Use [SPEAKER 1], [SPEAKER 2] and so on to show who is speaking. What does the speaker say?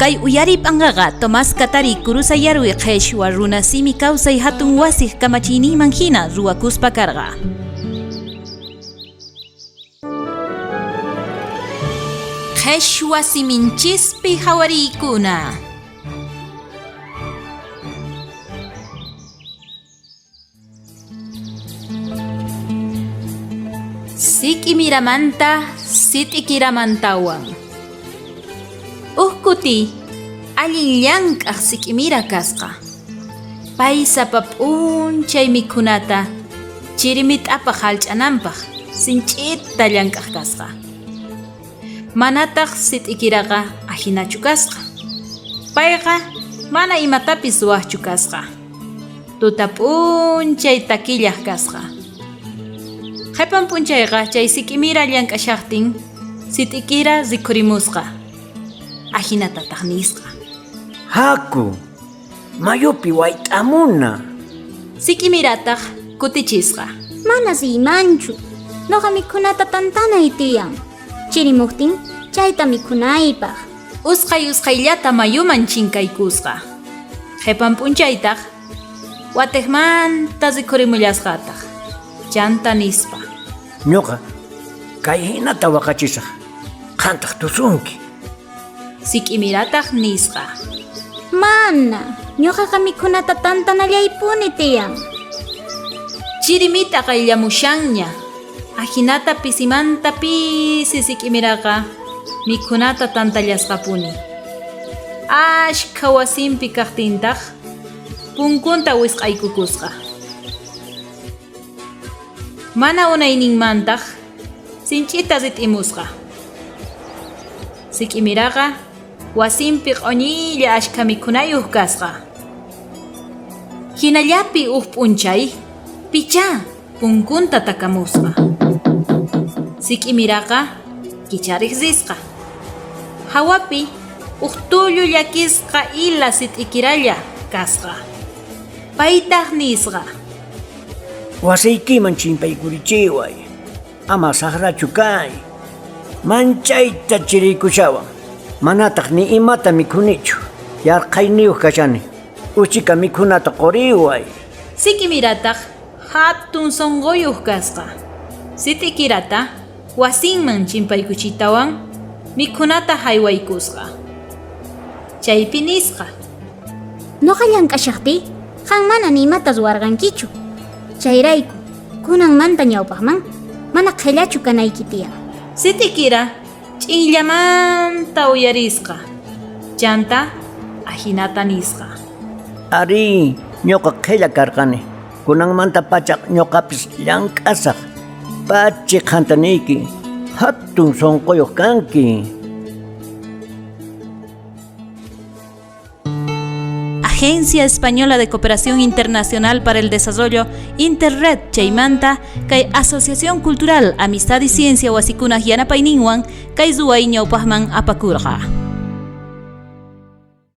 [SPEAKER 1] Kay uyariy p'anqaqa Tomás Katari Kurusayarwi qheshwa runa simi kawsay hatun wasiq kamachiyninman hina ruwakuspa karqa. Qheshwa siminchispi hawariykuna. Sik'imiramanta sit'ikiramantawan. Uj kuti allin llank'aj sik'imira kasqa. Pay sapa p'unchay mikhunata chirimit'apaj jallch'ananpaj sinch'ita llank'aj kasqa. Manataj sit'ikiraqa ajinachu kasqa. Payqa mana imatapis ruwajchu kasqa. Tuta p'unchay takillaj kasqa. Qhepan p'unchayqa chay sik'imira llank'ashajtin sit'ikira rikhurimusqa. Ajinatataj nisqa.
[SPEAKER 2] Haku, mayupi wayt'amuna.
[SPEAKER 1] Sik'imirataj kutichisqa.
[SPEAKER 3] Mana riymanchu. Noqa mikhunata tantanay tiyan. Chirimojtin chayta mikhunaypaj.
[SPEAKER 1] Usqhay usqhayllata mayuman chinkaykusqa. Qhepan p'unchaytaj watejmanta rikhurimullasqataj. Chanta nispa.
[SPEAKER 2] Ñoqa kay jinata waqachisaj, qantaj tusunki.
[SPEAKER 1] Sik'imirataj nisqa.
[SPEAKER 3] Mana, ñoqaqa mikhunata tantanallaypuni tiyan.
[SPEAKER 1] Chirimita qayllamushanña. Ajinata pisimanta pisi sik'imiraqa mikhunata tantallasqapuni. Ashkha wasinpi kajtintaj punkunta wisq'aykukusqa. Mana unayninmantaj sinch'ita rit'imusqa. Sik'imiraqa wasinpi q'oñiylla ashkha mikhunayoj kasqa. Jinallapi uj p'unchay pichá punkunta takamusqa. Sik'imiraqa kicharej risqa. Jawapi uj tullu llakisqa ila sit'ikiralla kasqa. Paytaj nisqa.
[SPEAKER 2] Wasiykiman chimpaykurichiway, ama sajrachu kay. Manchayta chiriykushawan, manataj ni imata mikhunichu. Yarqhayniyoj kashani, uchika mikhunata qoriway.
[SPEAKER 1] Sik'imirataj jatun sonqoyoj kasqa. Sit'ikirata wasinman chimpaykuchiytawan mikhunata jaywaykusqa. Chaypi nisqa.
[SPEAKER 3] Noqa llank'ashajtiy, qan mana ni imata ruwarqankichu. Chayrayku, kunanmanta ñawpajman mana qhellachu kanayki tiyan.
[SPEAKER 1] Sit'ikira ch'inllamanta uyarisqa. Chanta ajinata nisqa.
[SPEAKER 2] Arí, ñoqa qhella karqani. Kunanmantapacha ñoqapis llank'asaj. Pachi qanta niyki, jatun sonqoyoj kanki.
[SPEAKER 1] Agencia Española de Cooperación Internacional para el Desarrollo, Interred chaymanta, kay Asociación Cultural Amistad y Ciencia wasikunaj yanapayninwan kay ruway ñawpajman apakurqa.